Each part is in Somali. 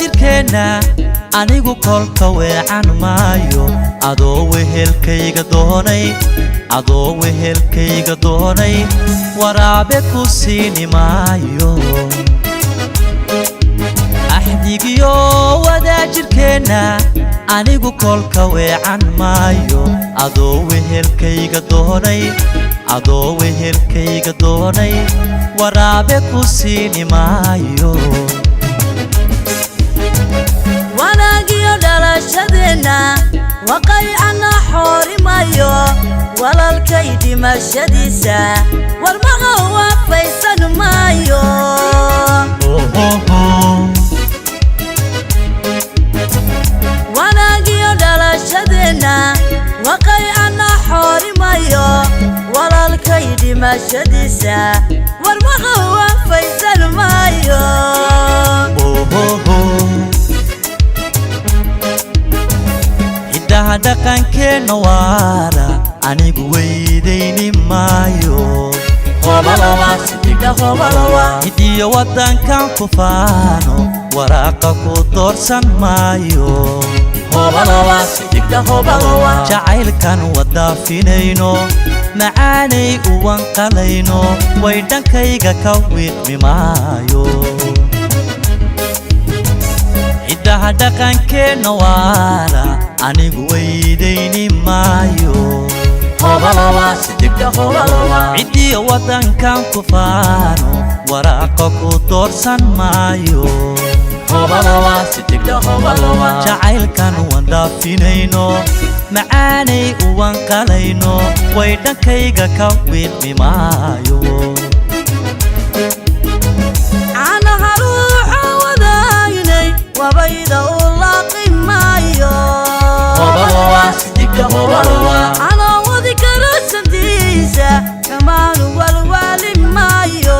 Wadaajirkeenna anigu kolka weecan maayo, adoo wehelkayga doonay, adoo wehelkayga doonay, waraabe ku siini maayo. Axdigiyo wadaajirkeenna anigu kolka weecan maayo, adoo wehelkayga doonay, adoo wehelkayga doonay, waraabe ku siini maayo. Wanaagiyo dhalashadeenna waqaycana xoorimayo, walalkay dhimashadiisa warmaha waafaysan maayo. Wanaagiyo dhalashadeenna waqaycana xoorimayo, walalkay dhimashadiisa warmaha waafaysan maayo. Hiddaha dhaqankeenna waara anigu weydayni maayo, hidiyo waddankan ku faano waraaqa ku doorsan maayo. Jacaylkan wadaafinayno macaanay uwanqalayno, way dhankayga ka wiiqmi maayo. Hiddaha dhaqankeenna waara anigu weydayni maayo, ciddiyo waddankan ku faano waraaqa ku doorsan maayo. Jacaylkan wandaafinayno macaanay uwanqalayno, way dhankayga ka wiiqmi maayo. Caanaha ruuxa wadaagnay wabayda u laaqi maayo, anoo wadi karo santiisa xumaanu walwaali maayo.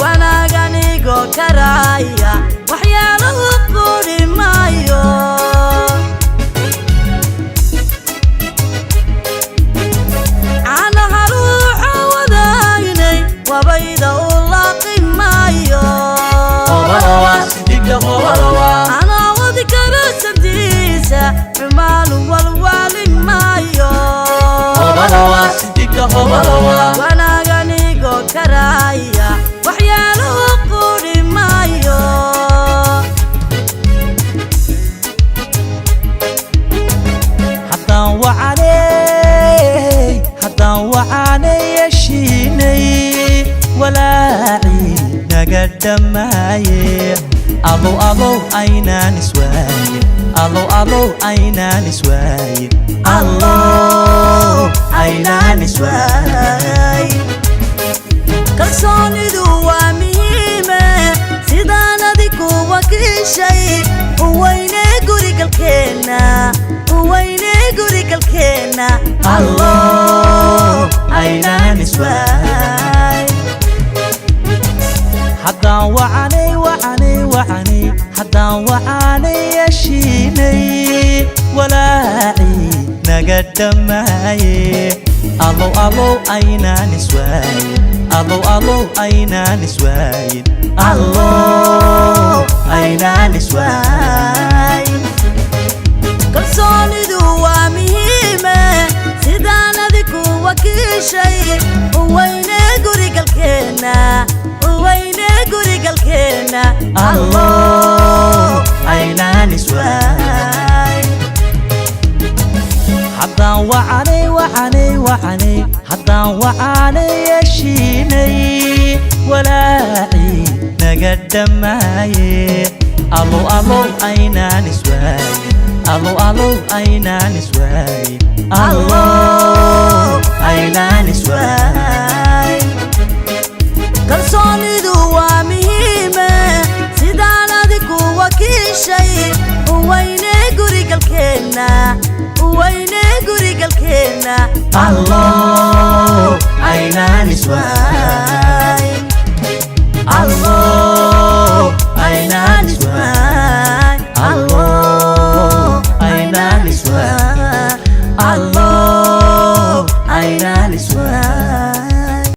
Wanaaganigo karaaya waxyaalahu quudhi maayo. Caanaha ruuxa wadaagnay wabayda u laaqi maayo, anoo wadi karo santiisa xumaanu walwaali maayo. Wanaaganigo karaaya waxyaalahu quudhi maayo. Haddaan wacaney, haddaan wacanay heshiinay, walaacii naga dhammaaye. Alow alow aynaan iswaayin, alow alow aynaan iswaayin, allow aynaan iswaayin. Kalsoonidu waa muhiime sidaan adigu wakiishay, uweyne gurigalkeenna, uweyne gurigalkeenna, allow aynaan iswaayin. Haddaan wacanay wacanay wacanay, haddaan wacanay heshiinay, walaacii naga dhammaaye. Alow alow aynaan iswaayin, alow alow aynaan iswaayin, allow aynaan iswaayin. Kalsoonidu waa muhiime sidaan adigu wakiishay, uweyne gurigalkeenna, uweyne gurigalkeenna, allow aynaan iswaayin. Haddaan wacanay wacanay wacanay, haddaan wacanay heshiinay, walaacii naga dhammaaye. Alow alow aynaan iswaayin, alow alow aynaan iswaayin, allow aynaan iswaayin. Kalsoonidu waa muhiime sidaan adigu wakiishay, uweyne gurigalkeenna, uweyne gurigalkeenna, allow aynaan iswaayin.